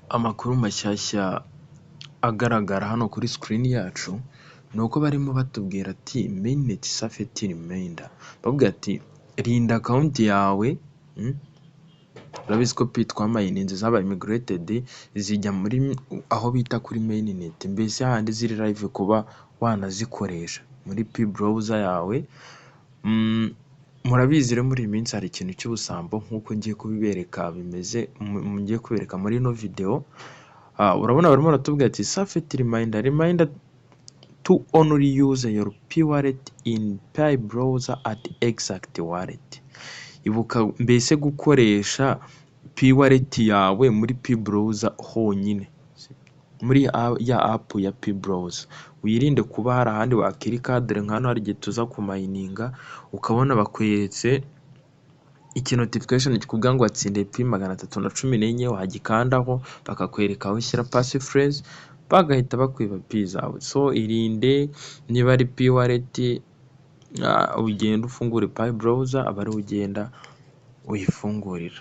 Amakuru mashyashya agaragara hano kuri screen yacu ni uko barimo batubwira ati mainnet safety reminder, bavuga ati rinda account yawe. Urabizi ko Pi twamayininze zabaye migrated zijya muri aho bita kuri mainnet, mbese hahandi ziri live kuba wanazikoresha muri Pi browser yawe. Murabizi rero muri iyi minsi hari ikintu cy'ubusambo nk'uko ngiye kubibereka bimeze, ngiye kubereka muri ino video. Urabona barimo baratubwira ati safety reminder, reminder to only use your Pi wallet in Pi browser at exact wallet. Ibuka mbese gukoresha Pi wallet yawe muri Pi browser honyine, muri ya app ya Pi browser. Wirinde kuba hari ahandi wakirika, dore nka hano hari igihe tuza kumayininga ukabona bakweretse iki notification kikubwira ngo watsindiye Pi 314, wagikandaho bakakwereka aho ushyira passphrase bagahita bakwiba Pi zawe. So irinde, niba ari Pi wallet ugenda ufungure Pi browser aba ariho ugenda uyifungurira.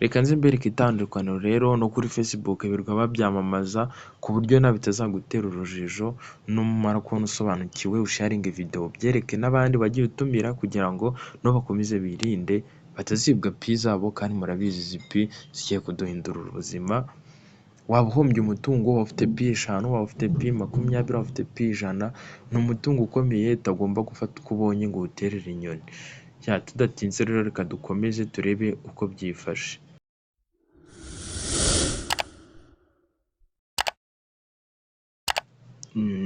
Reka nze mbereke itandukaniro rero, no kuri Facebook birirwa babyamamaza ku buryo nawe bitazagutera urujijo, numara kubona usobanukiwe usharinge video byereke n'abandi wagiye utumira kugira ngo nabo bakomeze birinde batazibwa Pi zabo, kandi murabizi izi Pi zigiye kuduhindurira ubuzima. Waba uhombye umutungo, waba ufite Pi 5, waba ufite Pi 20, waba ufite Pi 100, ni umutungo ukomeye utagomba gufata uko ubonye ngo uwuterere inyoni. Tudatinze rero reka dukomeze turebe uko byifashe.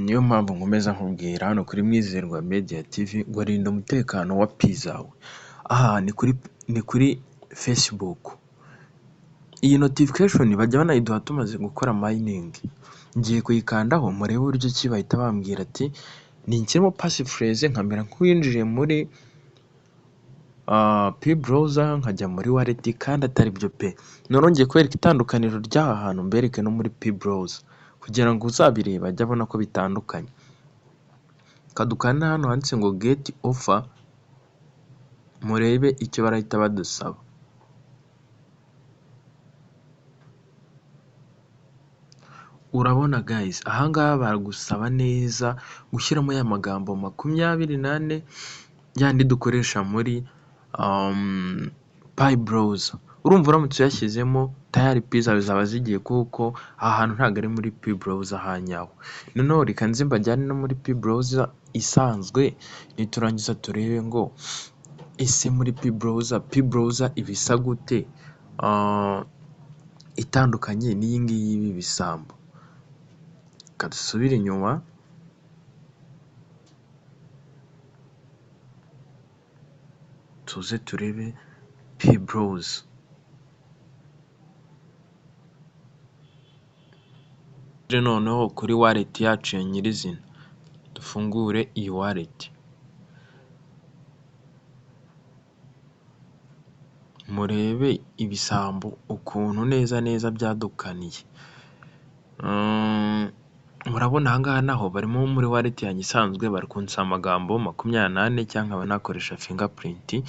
Niyo mpamvu nkomeza nkubwira hano kuri Mwizerwa Media TV ngo rinda umutekano wa Pi zawe. Aha ni kuri Facebook. Iyi notification bajya banayiduha tumaze gukora mining. Ngiye kuyikandaho murebe uburyo ki bahita bambwira ati ninshyiremo passphrase nkamera nk'uwinjiye muri Pi browser nkajya muri wallet kandi atari byo pe. Noneho ngiye kubereka itandukaniro ry'aha hantu mbereke no muri Pi browser kugira ngo uzabireba ajye abona ko bitandukanye. Reka dukande hano handitse ngo get offer, murebe icyo barahita badusaba. Urabona guys, aha ngaha baragusaba neza gushyiramo ya magambo 24 yandi dukoresha muri Pi browser. Urumva uramutse uyashyizemo tayari Pi zawe zaba zigiye, kuko aha hantu ntabwo ari muri Pi browser hanyaho. Noneho reka nze mbajyane no muri Pi browser isanzwe, niturangiza turebe ngo ese muri Pi browser, Pi browser iba isa gute itandukanye n'iyi ngiyi y'ibi bisambo. Reka dusubire inyuma, tuze turebe Pi browser. Noneho kuri wallet yacu ya nyirizina, dufungure iyi wallet, murebe ibisambo ukuntu neza neza byadukaniye. Murabona aha ngaha naho barimo muri wallet yanjye isanzwe bari kunsaba amagambo 24 cyangwa nkaba nakoresha fingerprint.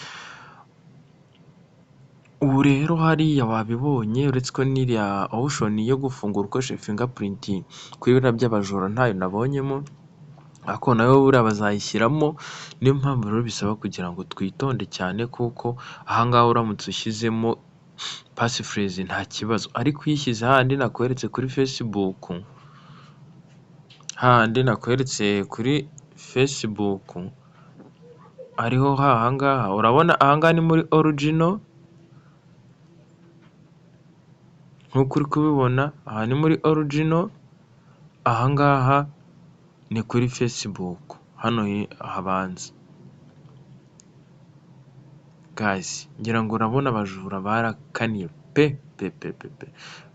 Ubu rero hariya wabibonye, uretse ko n'iriya option yo gufungura ukoresheje fingerprint kuri biriya by'abajura ntayo nabonyemo, ariko nayo buriya bazayishyiramo. Niyo mpamvu rero bisaba kugira ngo twitonde cyane, kuko aha ngaha uramutse ushyizemo passphrase nta kibazo, ariko iyo uyishyize hahandi nakweretse kuri Facebook, hahandi nakweretse kuri Facebook ariho haha ngaha, urabona aha ngaha ni muri original nk'uko uri kubibona, aha ni muri original, aha ngaha ni kuri Facebook hano habanza. Guys, ngira ngo urabona abajura barakaniye pe pe pe pe pe,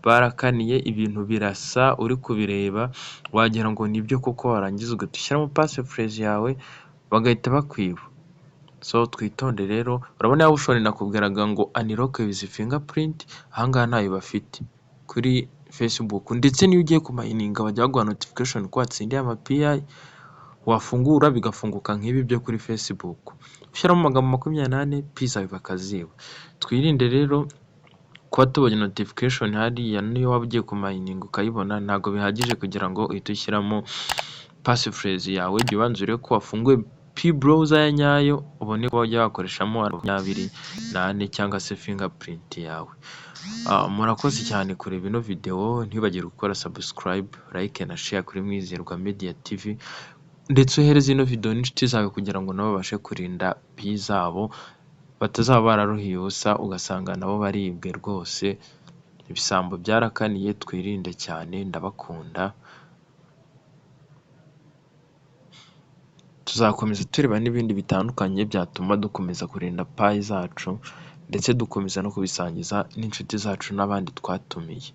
barakaniye ibintu birasa, uri kubireba wagira ngo nibyo koko, warangiza ugahita ushyiramo passphrase yawe bagahita bakwiba. So twitonde rero, urabona ya option nakubwiraga ngo unlock with fingerprint, aha ngaha ntayo bafite kuri Facebook, ndetse n'iyo ugiye kumayininga bajya baguha notification ko watsindiye ama Pi, wafungura bigafunguka nk'ibi byo kuri Facebook. Ushyiramo amagambo 24 Pi zawe bakaziba. Twirinde rero Kuba tubonye notification hariya, niyo waba ugiye kumayininga ukayibona, ntabwo bihagije kugira ngo uhite ushyiramo passphrase yawe. Jya ubanza urebe ko wafunguye Pi Browser ya nyayo, ubone kuba wajya wakoreshamo 24 cyangwa se fingerprint yawe. Murakoze cyane kureba ino video, ntiwibagirwe gukora subscribe, like na share kuri Mwizerwa Media TV, ndetse uhereze ino video n'inshuti zawe kugira ngo nabo babashe kurinda Pi zabo, batazaba bararuhiye ubusa ugasanga nabo baribwe rwose. Ibisambo byarakaniye, twirinde cyane, ndabakunda. Tuzakomeza tureba n'ibindi bitandukanye byatuma dukomeza kurinda Pi zacu, ndetse dukomeza no kubisangiza n'inshuti zacu n'abandi twatumiye.